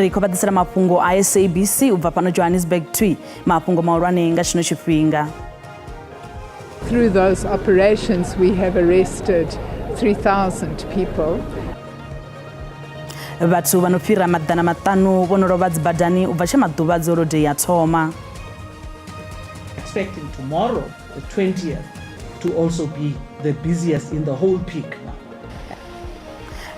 Ri khou vha ḓisela mafhungo a SABC u bva fhano Johannesburg twi mafhungo mahulwane nga tshino tshifhinga. Through those operations we have arrested 3,000 people. Vhathu vha no fhira 500 vho no lovha dzibadani u bva tshe maḓuvha dzi holodei ya thoma. Expecting tomorrow, the 20th, to also be the busiest in the whole peak now.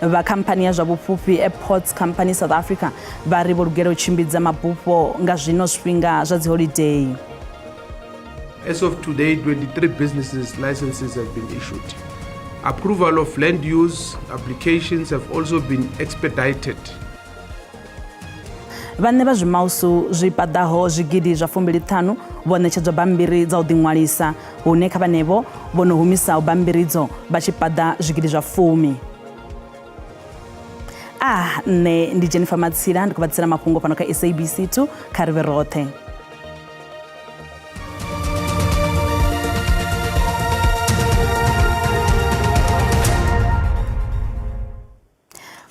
Vha khamphani ya zwa vhufhufhi Airports Company South Africa vha ri vho lugela u tshimbidza mabufho nga zwino zwifhinga zwa dzi holidei. As of today, 23 businesses licenses have been issued. Approval of land use applications have also been expedited. Vhaṋe vha zwimausu zwi paḓaho zwigidi zwa 25 vho ṋetshedzwa bammbiri dza u ḓiṅwalisa, hune kha vhanevho vho no humisaho bammbiri idzo vha tshi paḓa zwigidi zwa 10. Nṋe ndi Jennifer Matsila, ndi khou vha ḓisela mafhungo fhano kha SABC 2 kha ri vhe roṱhe.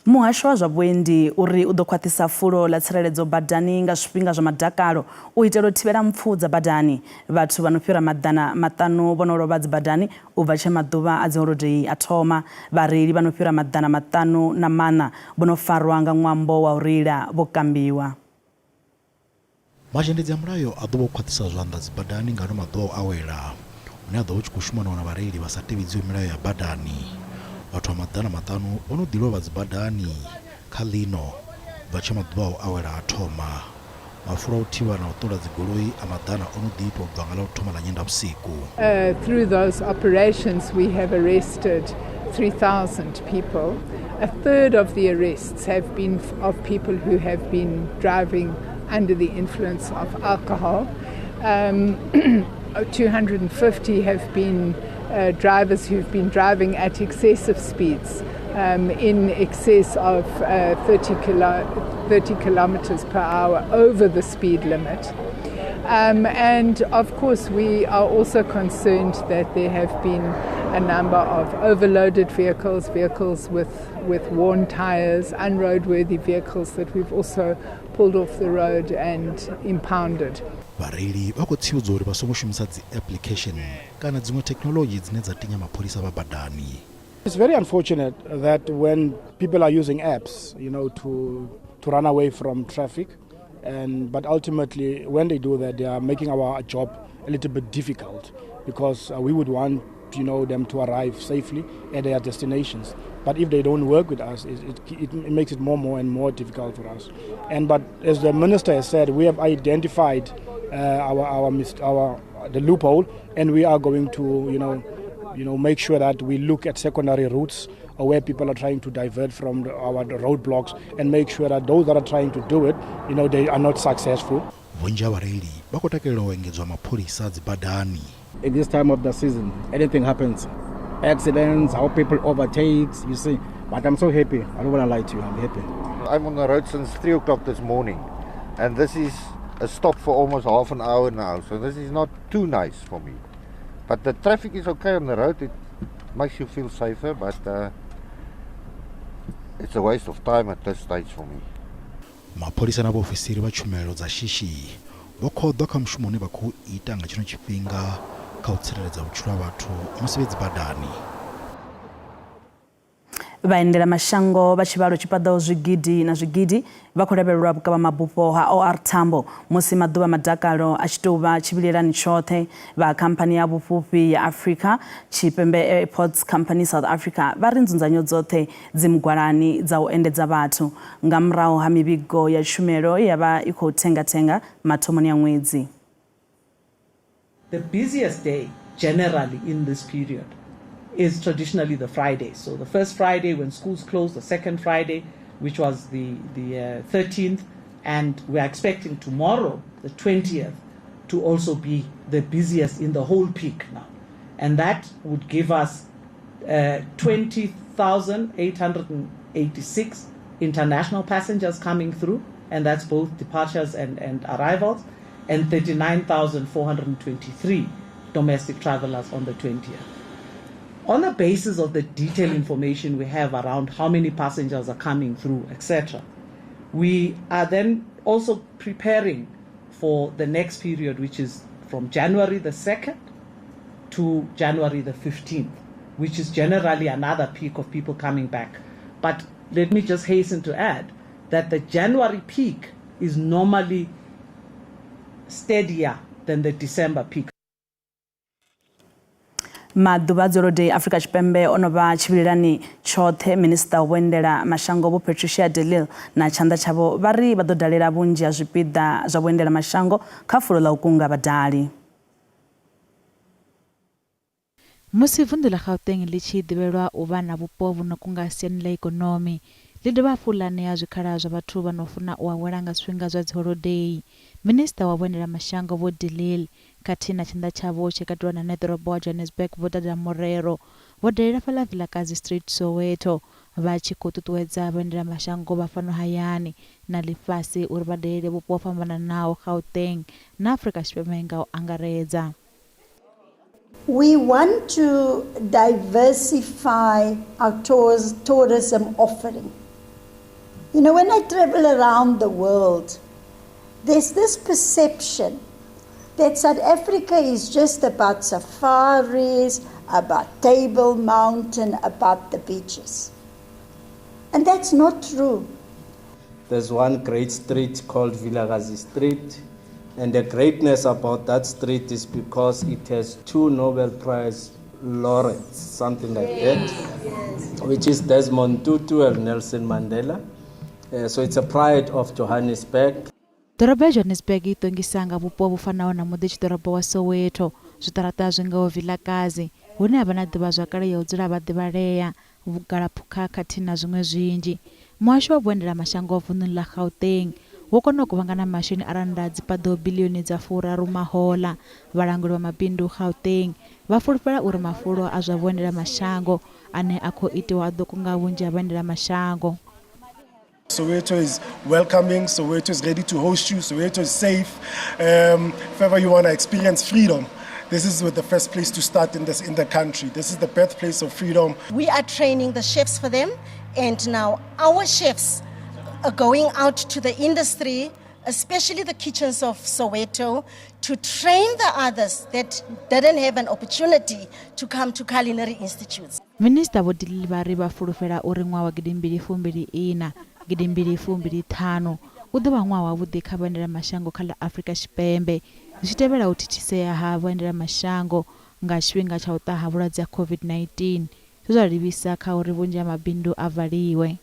Muhasho wa zwa vhuendi uri u ḓo khwaṱhisa fulo ḽa tsireledzo badani nga zwifhinga zwa madakalo u itela u thivhela mpfu dza badani. Vhathu vha no fhira 500 vho no lovha dzibadani u bva tshe maḓuvha a dziholodei a thoma. Vhareili vha no fhira 504 vho no farwa nga ṅwambo wa u reila vho kambiwa. Mazhendedzi a mulayo a ḓo vha o khwaṱhisa zwanḓa dzibadani nga ano maḓuvha a u awela, hune a ḓo vha u tshi khou shumana na vhareili vha sa tevhedziho milayo ya badani. Vhathu vha 500 vho no ḓi lovha dzibadani kha ḽino u bva tshe maḓuvha a u awela a thoma. Mafulo a u thivha na u ṱola dzigoloi a maḓana o no ḓi itwa u bva nga ḽa u thoma ḽa Nyendavhusiku. Through those operations we have arrested 3,000 people. A third of the arrests have been of people who have been driving under the influence of alcohol. 250 have been drivers who've been driving at excessive speeds, in excess of 30 kilometers per hour over the speed limit. And of course we are also concerned that there have been a number of overloaded vehicles, vehicles with worn tires, unroadworthy vehicles that we've also pulled off the road and impounded. Vhareili vha khou tsivhudzwa uri vha songo shumisa dzi application kana dziṅwe technology dzine dza tinya mapholisa vha badani. It's very unfortunate that when people are using apps, you know, to run away from traffic, but ultimately when they do that, they are making our job a little bit difficult, because we would want, you know, them to arrive safely at their destinations. But if they don't work with us, it makes it more and more difficult for us. But as the minister has said, we have identified the loophole, and we are going to, you know, make sure that we look at secondary routes or where people are trying to divert from our roadblocks, and make sure that those that are trying to do it, you know, they are not successful. Vhunzhi ha vhareili vha khou takalela u engedzwa mapholisa dzibadani. In this time of the season, anything happens. Accidents, how people overtake, you see. But I'm so happy. I don't want to lie to you, I'm happy. I'm on the road since 3 o'clock this morning, and this is a stop for almost half an hour now, so this is not too nice for me. But the traffic is okay on the road. It makes you feel safer, but it's a waste of time at this stage for me. Mapholisa na vhaofisiri vha tshumelo dza shishi vho khoḓwa kha mushumo une vha khou ita nga tshino tshifhinga kha u tsireledza vhutshilo ha vhathu musi vhe dzibadani. Vhaendela mashango vha tshivhalo tshi paḓaho zwigidi na zwigidi vha khou lavhelelwa vhukavha mabufho ha OR Tambo musi maḓuvha madakalo a tshi tou vha tshivhilelani tshoṱhe. Vha khamphani ya vhufhufhi ya Afrika Tshipembe Airports Company South Africa vha ri nzunzanyo dzoṱhe dzi mugwalani dza u endedza vhathu nga murahu ha mivhigo ya tshumelo ye ya vha i khou thengathenga mathomoni a ṅwedzi. The busiest day generally in this period is traditionally the Friday. So the first Friday when schools close, the second Friday, which was the 13th, and we are expecting tomorrow, the 20th, to also be the busiest in the whole peak now. And that would give us 20,886 international passengers coming through, and that's both departures and arrivals, and 39,423 domestic travelers on the 20th. On the basis of the detailed information we have around how many passengers are coming through, etc., We are then also preparing for the next period, which is from January the 2nd to January the 15th, which is generally another peak of people coming back. But let me just hasten to add that the January peak is normally steadier than the December peak. Maḓuvha a dzolodei Afrika Tshipembe o no vha tshivhilelani tshoṱhe. Minisiṱa wa vhuendela mashango Vho Patricia de Lille na tshanḓa tshavho vha ri vha ḓo dalela vhunzhi ha zwipiḓa zwa vhuendela mashango kha fulo ḽa u kunga vhadali. Musi vunḓu ḽa Gauteng ḽi tshi ḓivhelwa u vha na vhupo vhu no kunga siani ḽa ikonomi, ḽi dovha hafhu ḽa ṋea zwikhala zwa vhathu vha no funa u awela nga zwifhinga zwa dziholodei. Minisiṱa wa vhuendelamashango Vho de Lille khathihi na tshanḓa tshavho tshi katelwa na Ṋeḓorobo wa Johannesburg Vho Dada Morero vho dalela fhaḽa Vilakazi Street, Soweto vha tshi khou ṱuṱuwedza vhaendelamashango vha fhano hayani na ḽifhasi uri vha dalele vhupo ho fhambananaho Gauteng na Afrika Tshipembe nga u angaredza. We want to diversify our tourism offering. You know, when I travel around the world, there's this perception that South Africa is just about safaris, about Table Mountain, about the beaches. And that's not true. There's one great street called Vilakazi Street. And the greatness about that street is because it has 2 Nobel Prize laureates, something like that, which is Desmond Tutu and Nelson Mandela. So it's a pride of Johannesburg. Ḓorobo ya Johannesburg i ṱongisa nga vhupo vhu fanaho na muḓi tshiḓorobo wa Soweto, zwiṱaraṱa zwi ngaho Vilakazi, hune ha vha na ḓivhazwakale ya u dzula vha ḓivhalea, vhugalaphukha khathihi na zwiṅwe zwinzhi. Muhasho wa vhuendelamashango vunḓuni ḽa Gauteng wo kona u kuvhangana masheleni a rannda dzi paḓaho biḽioni dza furaru mahoḽa. Vhalanguli vha mabindu Gauteng vha fulufhela uri mafulo a zwa vhuendelamashango ane a khou itiwa a ḓo kunga vhunzhi ha vhaendelamashango. Soweto is welcoming, Soweto is ready to host you, Soweto is safe. If ever you want to experience freedom, this is the first place to start in the country. This is the birthplace of freedom. We are training the chefs for them, and now our chefs are going out to the industry, especially the kitchens of Soweto, to train the others that didn't have an opportunity to come to culinary institutes. Minister Vho de Lille vha ri vha fulufhela uri ṅwaha wa gidimbili fumbili ina, gidimbili fumbili ṱhanu u ḓo vha ṅwaha wavhuḓi kha vhaendelamashango kha ḽa Afrika Tshipembe, zwi tshi tevhela u thithisea ha vhaendelamashango nga tshifhinga tsha u ṱaha vhulwadze ha COVID-19, zwe zwa livhisa kha uri vhunzhi ha mabindu a valiwe.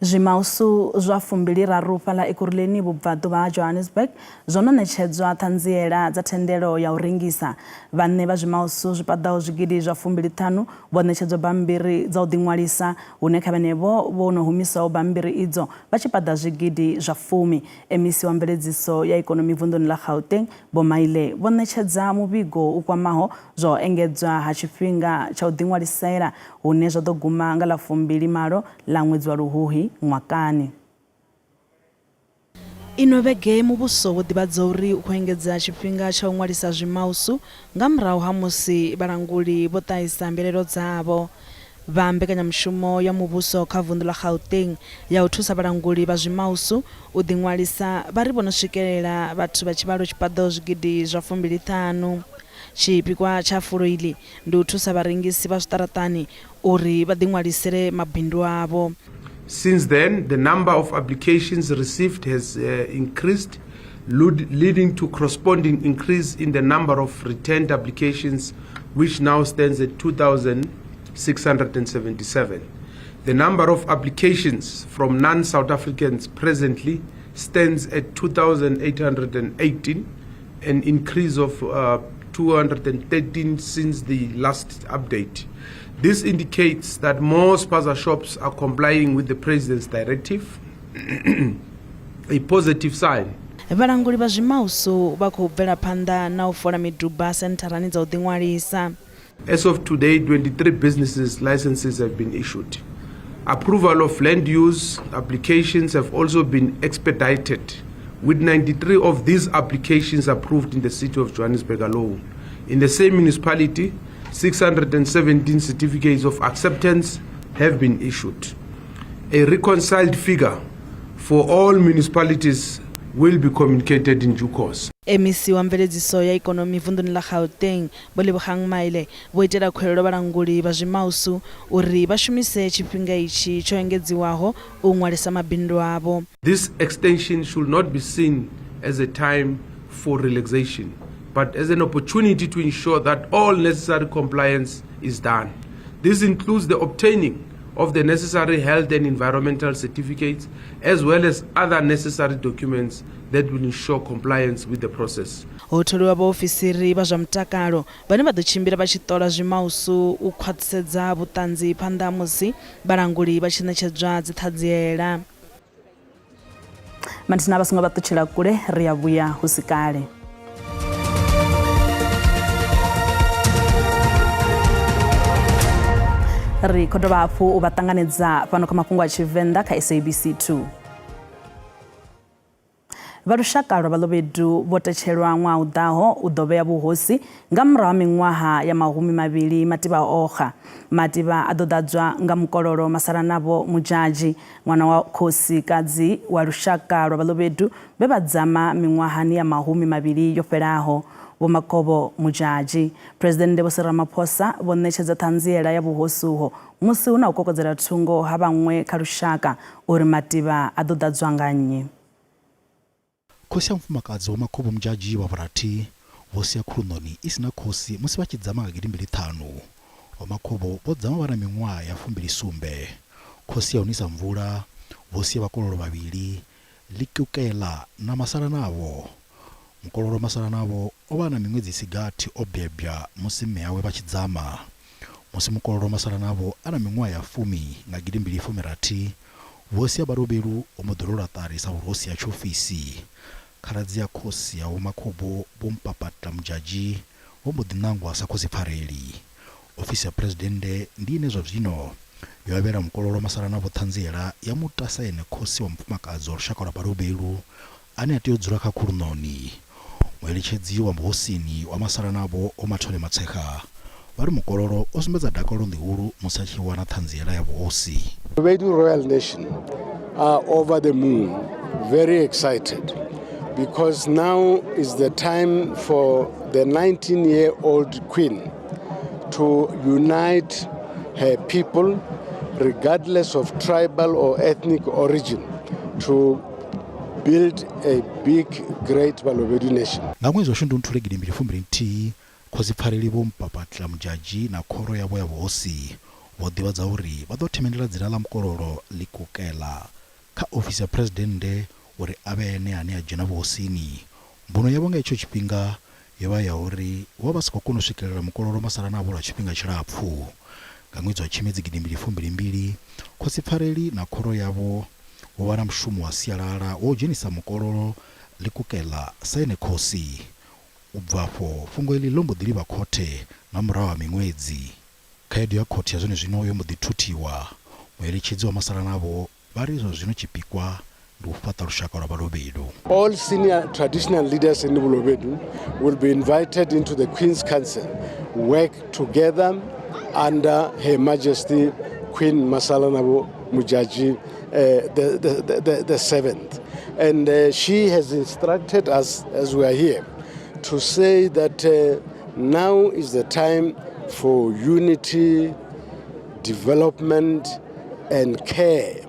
Zwimausu zwa 23 fhaḽa Ekurhuleni vhubvaḓuvha ha Johannesburg zwo no ṋetshedzwa ṱhanziela dza thendelo ya u rengisa. Vhaṋe vha zwimausu zwi paḓaho zwigidi zwa 25 vho ṋetshedzwa bammbiri dza u ḓiṅwalisa, hune kha vhenevho vho no humisaho bammbiri idzo vha tshi paḓa zwigidi zwa 10. MEC wa mveledziso ya ikonomi vunḓuni ḽa Gauteng Vho Maile vho ṋetshedza muvhigo u kwamaho zwa u engedzwa ha tshifhinga tsha u ḓiṅwalisela hune zwa ḓo guma nga ḽa 28 ḽa ṅwedzi wa Luhuhi ṅwakani. Ino vhege muvhuso wo ḓivhadza uri u khou engedza tshifhinga tsha u ṅwalisa zwimausu nga murahu ha musi vhalanguli vho ṱahisa mbilaelo dzavho. Vha mbekanyamushumo ya muvhuso kha vunḓu ḽa Gauteng ya u thusa vhalanguli vha zwimausu u ḓiṅwalisa vha ri vho no swikelela vhathu vha tshivhalo tshi paḓaho zwigidi zwa 25. Tshipikwa tsha fulo iḽi ndi u thusa vharengisi vha zwiṱaraṱani uri vha ḓiṅwalisele mabindu avho. Since then, the number of applications received has increased, leading to corresponding increase in the number of returned applications, which now stands at 2,677. The number of applications from non-South Africans presently stands at 2,818, an increase of 213 since the last update. This indicates that more spaza shops are complying with the President's directive, a positive sign. Vhalanguli vha zwimausu vha khou bvela phanḓa na u fola miduba sentharani dza u ḓiṅwalisa. As of today, 23 businesses licenses have been issued. Approval of land use applications have also been expedited, with 93 of these applications approved in the city of Johannesburg alone. In the same municipality, 617 certificates of acceptance have been issued. A reconciled figure for all municipalities will be communicated in due course. MEC wa mveledziso ya ikonomi vunḓuni ḽa Gauteng Vho Lebogang Maile vho itela khuwelelo vhalanguli vha zwimausu uri vha shumise tshifhinga itshi tsho engedziwaho u ṅwalisa mabindu avho. This extension should not be seen as a time for relaxation, but as an opportunity to ensure that all necessary compliance is done. This includes the obtaining of the necessary health and environmental certificates, as well as other necessary documents that will ensure compliance with the process. Ho tholiwa vhaofisiri vha zwa mutakalo vhane vha ḓo tshimbila vha tshi ṱola zwimausu u khwaṱhisedza vhuṱanzi phanḓa ha musi vhalanguli vha tshi ṋetshedzwa dziṱhanziela. Mathina vha songo vha ṱutshela kule, ri a vhuya hu si kale. Ri khou dovha hafhu u vha ṱanganedza fhano kha mafhungo a Tshivenḓa kha SABC 2. Vha lushaka lwa Balobedu vho tetshelwa ṅwaha u ḓaho u ḓo vhea vhuhosi nga murahu ha miṅwaha ya 20 mativha o xa. Mativha a ḓo ḓadzwa nga mukololo Masalanavho Mudzhadzhi, ṅwana wa khosikadzi wa lushaka lwa Balobedu vhe vha dzama miṅwahani ya 20 yo fhelaho, Vho Makovho Mudzhadzhi. Phresidennde Vho Cyril Ramaphosa vho ṋetshedza ṱhanziela ya vhuhosi uho musi hu na u kokodzela thungo ha vhaṅwe kha lushaka uri mativha a ḓo ḓadzwa nga nnyi. Khosi ya mufumakadzi Vho Makhuvhu Mudzhadzhi wa vhurathi vho sia khuluṋoni i si na khosi musi vha tshi dzama nga gidimbili ṱhanu. Vho Makhuvhu vho dzama vha na miṅwaha ya 27. Khosi ya u nisa mvula vho sia vhakololo vhavhili, Likukela na Masalanavho. Mukololo Masalanavho o vha a na miṅwedzi i si gathi o bebwa musi mme awe vha tshi dzama. Musi mukololo Masalanavho a na miṅwaha ya fumi nga gidimbili fumi-rathi, vhuhosi ha Balobedu ho mbo ḓi rwelwa ṱari sa vhuhosi ha tshiofisi. Khaladzi a khosi ya Vho-Makhubu Vho Mpapatla Mudzhadzhi vho mbo ḓi ṋangwa sa khosi-pfareli. Ofisi ya Phresidennde ndi ine zwa zwino yo avhela mukololo Masalanavho ṱhanziela ya muta sa ene khosi wa mufumakadzi wa lushaka lwa Balobedu ane a tea u dzula kha khuluṋoni. Mueletshedzi wa muhosini wa Masalanavho Vho Mathole Matshekga vha ri mukololo o sumbedza dakalo ḽihulu musi a tshi wana ṱhanziela ya vhuhosi. Balobedu Royal Nation are over the moon, very excited because now is the time for the 19-year-old queen to unite her people regardless of tribal or ethnic origin to build a big, great Balobedu nation. Nga ṅwedzi wa Shundunthule gidimbili fumbili nthihi, Khosi Pfareli Vho Mpapatla Mudzhadzhi na khoro yavho ya vhuhosi vho ḓivhadza uri vha ḓo themendela dzina ḽa mukololo Likukela kha ofisi ya Phresidennde uri a vhe ene ane a dzhena vhuhosini. Mbuno yavho nga itsho tshifhinga yo vha ya uri vho vha vha sa khou kona u swikelela mukololo Masalanavho lwa tshifhinga tshilapfu. Nga ṅwedzi wa Tshimedzi gidimbili fumbili mbili, Khosi Pfareli na khoro yavho vho vha na mushumo wa sialala wa u dzhenisa mukololo Likukela sa ene khosi. U bva afho, fhungo iḽi ḽo mbo ḓi livha khothe nga murahu ha miṅwedzi. Khaedu ya khothe ya zwenezwino yo mbo ḓi thuthiwa. Mueletshedzi wa Masalanavho vha ri zwa zwino tshipikwa ndi u fhaṱa lushaka lwa Balobedu. All senior traditional leaders in Balobedu will be invited into the Queen's Council, work together under Her Majesty Queen Masalanabo Mujaji the seventh. And she has instructed us, as we are here, to say that now is the time for unity, development and care.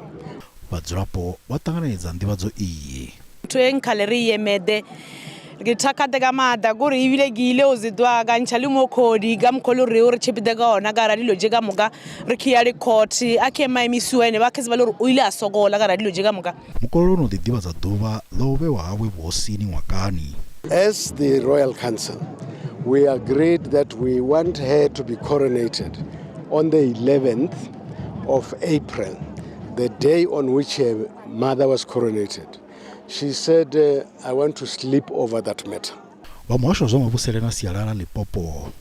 Vhadzulapo vha ṱanganedza nḓivhadzo iyi. Ntho e nkhale re e emede ke thakgate ka maatla kore ebile ke ile go zetwa ka ntšha le mo khodi ka mokgwa le re o re tšhepete ka ona ka gara dilo tše ka moka re khe ya le court a khe maemisiwa ene ba khe tseba le gore o ile a sokola ka gara dilo tše ka moka. Mukololo o no ḓi ḓivhadza ḓuvha ḽa u vhewa hawe vhuhosini ṅwakani. As the Royal Council, we agreed that we want her to be coronated on the 11th of April, the day on which her mother was coronated. She said, I want to sleep over that matter. Vha muhasho wa zwa mavhusele na sialala Limpopo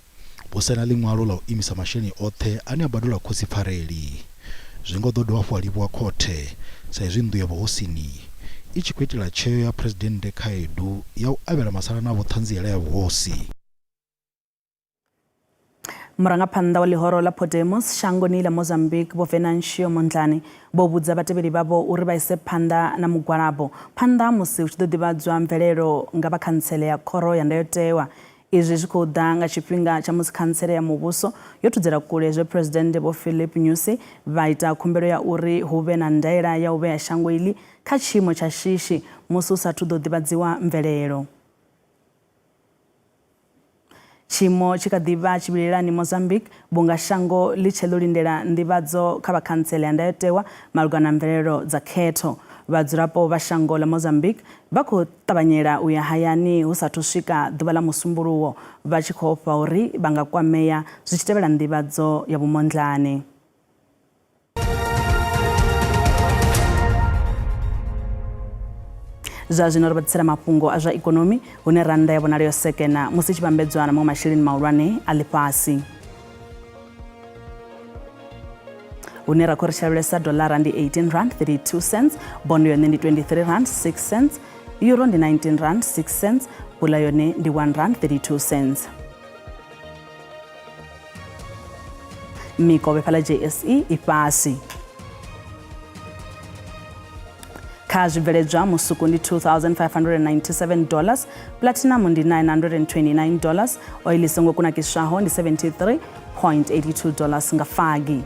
vho saina ḽiṅwalo ḽa u imisa masheleni oṱhe ane a badelwa khosi pfareli. Zwi ngo ḓo dovha hafhu ha livhuwa khothe sa izwi nnḓu ya vhuhosini i tshi khou itela tsheo ya Phresidennde khaedu ya u avhela Masalanavho ṱhanziela ya vhuhosi. Murangaphanḓa wa ḽihoro ḽa Podemos shangoni ḽa Mozambique Vho Venancio Mondlane vho vhudza vhatevheli vhavho uri vha ise phanḓa na mugwalabo phanḓa ha musi hu tshi ḓo ḓivhadzwa mvelelo nga vha khantsele ya khoro ya ndayotewa. Izwi zwi khou ḓa nga tshifhinga tsha musi khantsele ya muvhuso yo thudzela kule zwe Phresidennde Vho Filipe Nyusi vha ita khumbelo ya uri hu vhe na ndaela ya u vhea shango iḽi kha tshiimo tsha shishi musi hu sathu ḓo ḓivhadziwa mvelelo. Tshiimo tshi kha ḓi vha tshivhilelani Mozambique vhunga shango ḽi tshe ḽo lindela nḓivhadzo kha vha Khantsele ya Ndayotewa malugana na mvelelo dza khetho. Vhadzulapo vha shango ḽa Mozambique vha khou ṱavhanyela u ya hayani hu sathu swika ḓuvha ḽa Musumbuluwo vha tshi khou ofha uri vha nga kwamea zwi tshi tevhela nḓivhadzo ya Vho Mondlane. Zwa zwino ri vha ḓisela mafhungo a zwa ikonomi hune rannda ya vhonala yo sekena musi i tshi vhambedzwa na maṅwe masheleni mahulwane a ḽifhasi. Hune ra khou ri tshi lavhelesa doḽara ndi 18 rand 32 cents, bondo yone ndi 23 rand 6 cents, euro ndi 19 rand 6 cents, pula yone ndi 1 rand 32 cents. Mikovhe fhaḽa JSE i fhasi. Kha zwibveledzwa musuku ndi 2597 dollars, platinum ndi 929 dollars, oil i songo kunakiswaho ndi 73.82 dollars nga fagi.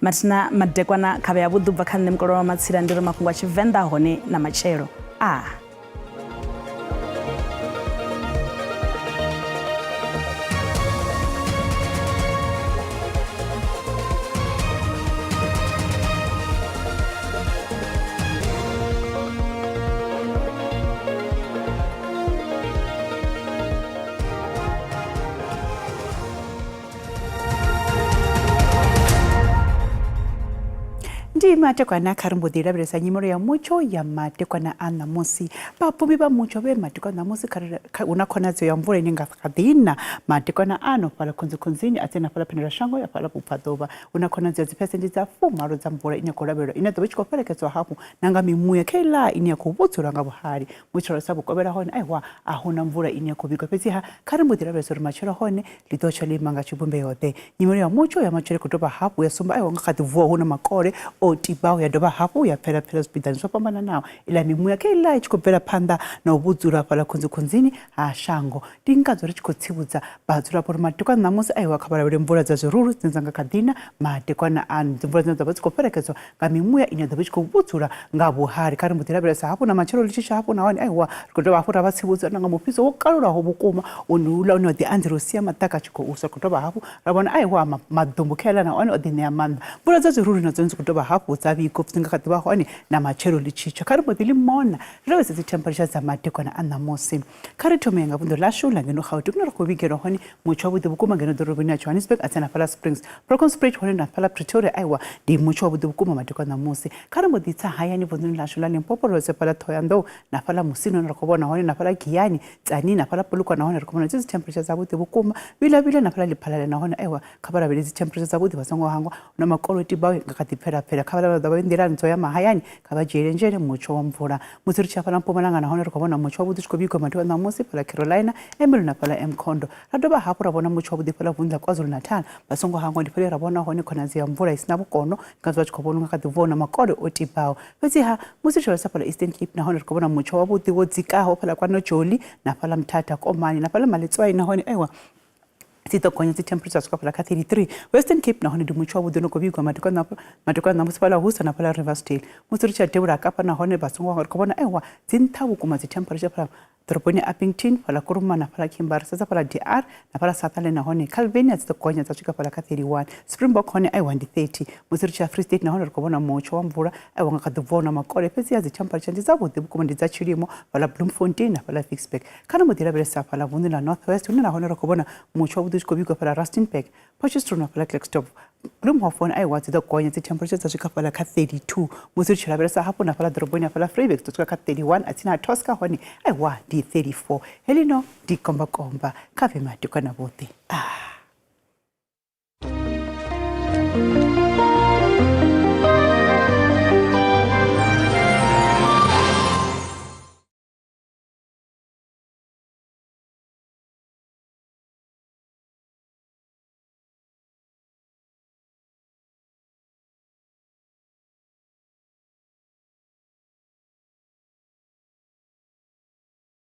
Mathina madekwana khavhe ya vhuḓi u bva kha nṋe mukololo wa matsila ndi ri mafhungo a Tshivenḓa hone na matshelo. A. Ndi matekwana kha ri mbo ḓi lavhelesa nyimelo ya mutsho ya matekwana a ṋamusi. Vhapfumi vha mutsho vhe matekwana ṋamusi kha hu na khonadzeo ya mvula ine nga kha ḓi na matekwana ano fhaḽa khunzikhunzini a tsini na fhaḽa phendela shango ya fhaḽa vhubvaḓuvha. Hu na khonadzeo ya dziphesenthe dza fumalo dza mvula ine ya khou lavhelelwa ine ya ḓo vha i tshi khou fhelekedzwa hafhu na nga mimuya kheiḽa ine ya khou vhudzulwa nga vhuhali. Mutsho sa vhukovhela hone aiwa a hu na mvula ine ya khou vhigwa fhedziha kha ri mbo ḓi lavhelesa uri matshelo hone ḽi ḓo tsha ḽo ima nga tshivhumbeo-ḓe. Nyimelo ya mutsho ya matshelo i khou dovha hafhu ya sumba aiwa nga kha ḓi vuwa hu na makole o tibaho ya dovha hafhu ya pfela pfela zwipiḓani zwo fhambananaho. Iḽa mimuya kheiḽa i tshi khou bvela phanḓa na u vhudzula fhaḽa khunzikhunzini ha shango. Ndi ngazwo ri tshi khou tsivhudza vhadzulapo uri madekwana ṋamusi aiwa kha vha lavhelele mvula dza zwirulu dzine dza nga kha ḓi na madekwana ano, dzimvula dzine dza vha dzi khou fhelekedzwa nga mimuya ine ya ḓo vha i tshi khou vhudzula nga vhuhali. Kha ri mbo ḓi lavhelesa hafhu na matshelo ḽi tshi tsha hafhu nahone aiwa ri khou dovha hafhu ra vha tsivhudza na nga mufhiso wo kalulaho vhukuma une uḽa une wa ḓi anzela u sia maḓaka a tshi khou swa. Ri khou dovha hafhu ra vhona aiwa maḓumbu khaeḽa na one o ḓi ṋea maanḓa. Mvula dza zwirulu na dzone dzi khou dovha hafhu dza vhigwa dzi nga kha ḓi vha hone na matshelo ḽi tshi tsha. Kha ri mbo ḓi ḽi mona ri lavhelese dzi temperature dza madekwana a ṋamusi. Kha ri thome nga vunḓu ḽashu ḽa ngeno Gauteng hune ra khou vhigelwa hone mutsho wavhuḓi vhukuma ngeno ḓoroboni ya Johannesburg a tsini na fhaḽa Springs, Bronkhorstspruit hone na fhaḽa Pretoria aiwa ndi mutsho wavhuḓi vhukuma madekwana ṋamusi. Kha ri mbo ḓi tsa hayani vunḓuni ḽashu ḽa Limpopo ro lavhelesa fhaḽa Ṱhohoyanḓou na fhaḽa Musina hune ra khou vhona hone na fhaḽa Giyani, Tzaneen na fhaḽa Polokwane nahone ri khou vhona dzi dzi temperature dzavhuḓi vhukuma. Vhila-vhila na fhaḽa Lephalale nahone aiwa kha vha lavhelele dzi temperature dzavhuḓi vha songo hangwa na makoloti vha nga kha ḓi pfela pfela kha vhaḽa vha ḓo vha nḓilani dzo ya mahayani kha vha dzhiele nzhele mutsho wa mvula. Musi ri tshi ya fhaḽa Mpumalanga nahone ri khou vhona mutsho wavhuḓi u tshi khou vhigwa maḓuvha a ṋamusi fhaḽa Carolina, Ermelo na fhaḽa eMkhondo. Ra dovha hafhu ra vhona mutsho wavhuḓi fhaḽa vunḓu ḽa KwaZulu-Natal. Vha songo hangwa ndi fhaḽa he ra vhona hone khonadzeo ya mvula i si na vhukono ngazwo vha tshi khou vhona u nga kha ḓi vuwa hu na makole o tibaho. Fhedziha musi ri tshi lavhelesa fhaḽa Eastern Cape nahone ri khou vhona mutsho wavhuḓi wo dzikaho fhaḽa KwaNojoli na fhaḽa Mthatha, Komani na fhaḽa Maletswai nahone aiwa dzi ḓo gonya dzi temperature swika fhaḽa kha 33. Western Cape nahone ndi mutsho wavhuḓi no khou vhigwa madekwana madekwana ṋamusi fhaḽa Hoosa na fhaḽa Riversdale. Musi ri tshi ya devhula ha Kapa nahone vha songo ri khou vhona aiwa dzi nṱha vhukuma dzi temperature fhaḽa ḓoroboni ya Upington, fhaḽa Kuruman na fhaḽa Kimba. Ri sedza fhaḽa DR na fhaḽa Sutherland nahone Calvinia dzi ḓo gonya dza swika fhaḽa kha 31. Springbok hone aiwa ndi 30. Musi ri tshi ya Free State nahone ri khou vhona mutsho wa mvula aiwa nga kha ḓi bvaho na makole fhedziha dzi temperature ndi dzavhuḓi vhukuma ndi dza tshilimo fhaḽa Bloemfontein na fhaḽa Ficksburg. Kha ri mbo ḓi lavhelesa fhaḽa vunḓuni ḽa North West hune nahone ri khou vhona mutsho wavhuḓi u tshi khou vhigwa fhaḽa Rustenburg, Potchefstroom na fhaḽa Klerksdorp. Bloemhof hone aiwa dzi ḓo gonya dzi temperature dza swika fhaḽa kha 32. Musi ri tshi lavhelesa hafhu na fhaḽa ḓoroboni ya fhaḽa Vryburg dzi ḓo swika kha 31 a tsini ha Tosca hone aiwa ndi 34. Heḽino ndi kombakomba kha vhe madekwana vhuḓi. Ah.